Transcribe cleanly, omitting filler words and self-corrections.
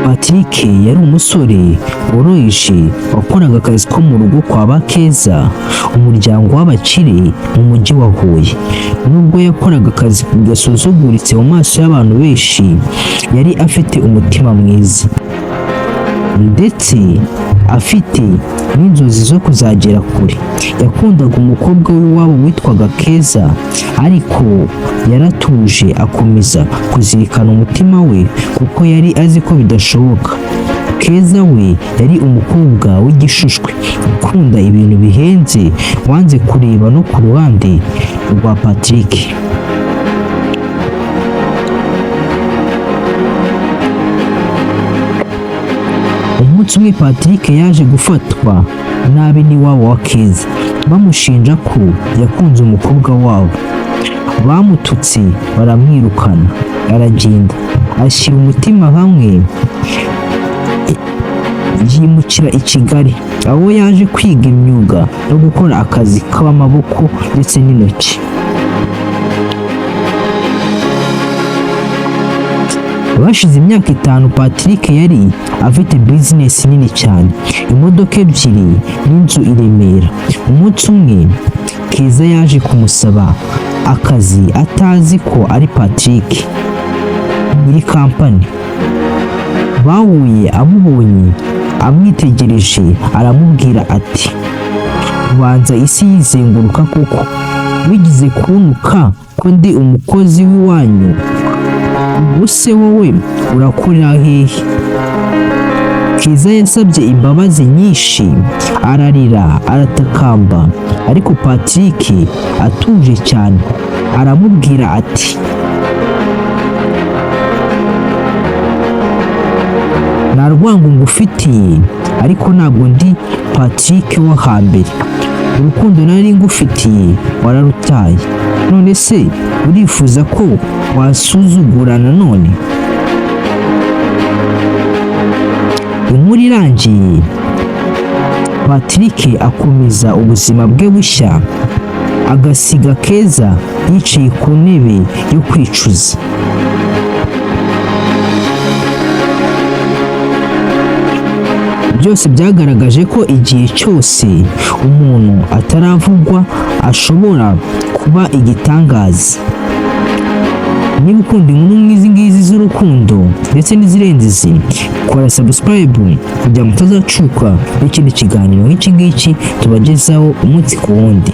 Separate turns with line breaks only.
Patrick yari umusore woroheje wakoraga akazi ko mu rugo kwa Bakeza, umuryango w'abakire mu mujyi wa Huye. Nubwo yakoraga akazi gasuzuguritse mu maso y'abantu benshi, yari afite umutima mwiza ndetse afite n'inzozi zo kuzagera kure. Yakundaga umukobwa w'iwabo witwaga Keza, ariko yaratuje akomeza kuzirikana umutima we kuko yari azi ko bidashoboka. Keza we yari umukobwa w'igishushwe, ukunda ibintu bihenze, wanze kureba no ku ruhande rwa Patrick. Umunsi umwe Patrick yaje gufatwa nabi n'iwabo wa Keza, bamushinja ko yakunze umukobwa wabo. Bamututse baramwirukana, aragenda ashyira umutima hamwe yimukira i Kigali, aho yaje kwiga imyuga no gukora akazi k'amaboko ndetse n'intoki. Bashize imyaka 5 Patrick yari afite bizinesi nini cyane, imodoka ebyiri n'inzu i Remera. Umunsi umwe Keza yaje kumusaba akazi atazi ko ari Patrick nyiri kampani. Bahuye amubonye amwitegereje aramubwira ati: "Ubanza isi yizenguruka koko, wigize kuntuka ko ndi umukozi w'iwanyu, ubu se wowe urakorera hehe?" Keza yasabye imbabazi nyinshi, ararira aratakamba, ariko Patrick atuje cyane aramubwira ati: "Nta rwango ngufitiye, ariko ntabwo ndi Patrick wo hambere. Urukundo nari ngufitiye wararutaye, none se urifuza ko wasuzugura nanone?" Inkuru irangiye, Patrick akomeza ubuzima bwe bushya, agasiga Keza yicaye ku ntebe yo kwicuza. Byose byagaragaje ko igihe cyose umuntu ataravugwa ashobora kuba igitangaza. Niba ukunda inkuru nk'izi ngizi z'urukundo ndetse n'izirenze izi, kora subscribe kugira ngo utazacikwa n'ikindi kiganiro nk'iki ngiki tubagezaho umunsi ku wundi.